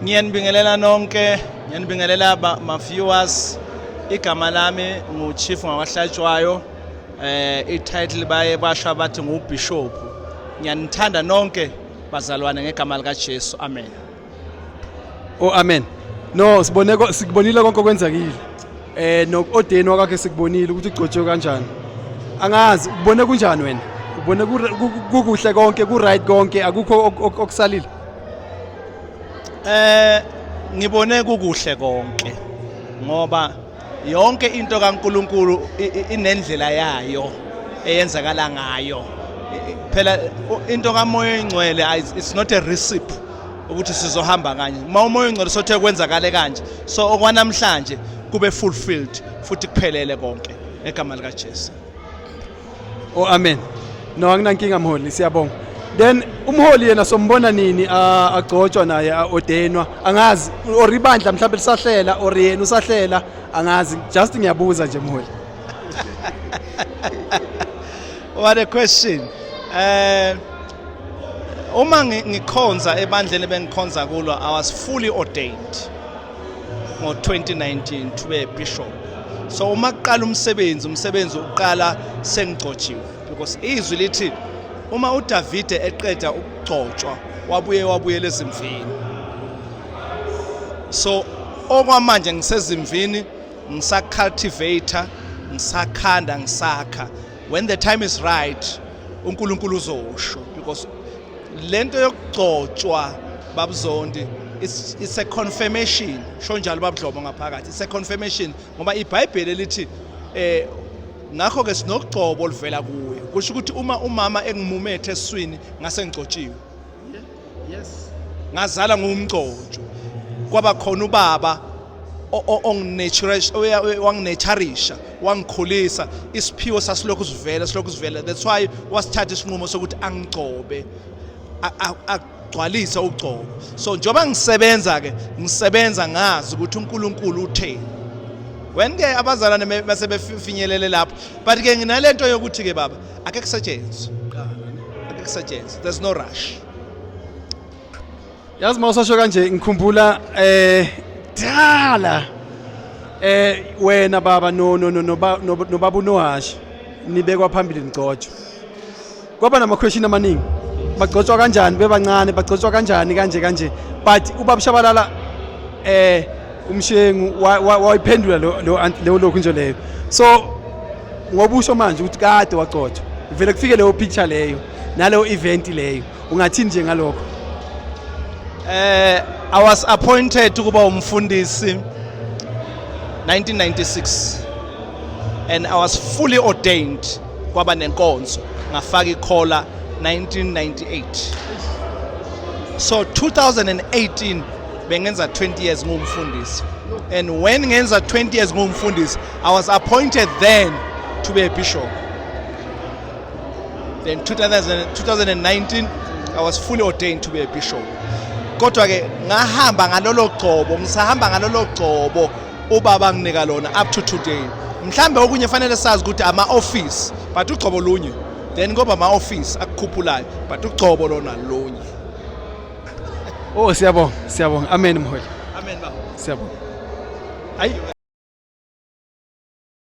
Ngiyanibingelela nonke, ngiyanibingelela ma viewers. Igama lami ngu Chief ngakwaHlatshwayo. I-title baye basho bathi nguBishop. Ngiyanithanda nonke bazalwane ngegama lika Jesu. Amen. Oh amen. No, sibone sikubonile konke okwenzakile. Noku-ordainwa kwakhe sikubonile ukuthi ugcotshwe kanjani. Angazi ubone kunjani wena? Ubone kukuhle konke, ku right konke, akukho okusalile. Ngibone kukuhle konke ngoba yonke into kaNkuluNkulu inendlela yayo eyenzakala ngayo. Phela into kaMoya oyiNgcwele, it's not a recipe ukuthi sizohamba kanye. Uma uMoya oyiNgcwele sothe kwenzakale kanje, so okwanamhlanje kube fulfilled futhi kuphelele konke ngegama lika Jesu. Oh amen. No, anginankinga mholi, siyabonga. Then umholi yena sombona nini agcotshwa naye, a-ordainwa? Angazi or ibandla mhlawumbe lisahlela or yena usahlela, angazi, just ngiyabuza nje mholi. What a question. Uma ngikhonza ebandleni bengikhonza kulo, I was fully ordained ngo 2019 to be a bishop. So uma kuqala umsebenzi uqala sengigcotshiwe, because izwi lithi uma uDavide eqeda ukugcotshwa wabuye wabuyela ezimvini. So okwamanje ngisezimvini, ngisacultivator, ngisakhanda, ngisakha. When the time is right uNkulunkulu uzosho, because lento yokugcotshwa babuzondi it's a confirmation. Sho njalo babudlomo ngaphakathi, it's a confirmation, ngoba iBhayibheli lithi ngakho ke sinokugcobo oluvela kuye. Kusho ukuthi uma umama engimumethe esiswini ngase ngigcotshiwe. Ngazala ngumgcotsho, kwaba khona ubaba wanginurturisha, wangikhulisa, isiphiwo sasilokhu sivela, silokhu sivela. That's why wasithatha isinqumo sokuthi angigcobe, agcwalise ugcobo. So njengoba ngisebenza ke, ngisebenza ngazi ukuthi uNkulunkulu utheni. When ke abazalwane base befinyelele lapho, but ke nginalento yokuthi ke baba ake kusetshenzwe, ake kusetshenzwe, there's no rush. Yazi mawusasho kanje ngikhumbula dala wena baba no no no nobaba uNohashi nibekwa phambili nigcotshwa. Kwaba nama question amaningi. Bagcotshwa kanjani bebancane, bagcotshwa kanjani kanje kanje. But ubaba Shabalala umshengu wayiphendula lo lokhu nje leyo. So ngoba usho manje ukuthi kade wagcotshwa, vele kufike leyo picture leyo naleyo event leyo, ungathini nje ngalokho? I was appointed ukuba umfundisi 1996 and I was fully ordained, kwaba nenkonzo, ngafaka ikhola 1998. So 2018 bengenza 20 years ngumfundisi, and when ngenza 20 years ngumfundisi I was appointed then to be a bishop. Then 2019 I was fully ordained to be a bishop. Kodwa ke ngahamba ngalolo gcobo, ngisahamba ngalolo gcobo ubaba nginika lona up to today. Mhlambe okunye fanele sazi ukuthi ama office, but ugcobo lunye. Then ngoba ama office akukhuphulayo, but ugcobo lona lunye. Oh siyabonga, siyabonga. Amen mholi. Amen baba. Siyabonga. Ayi.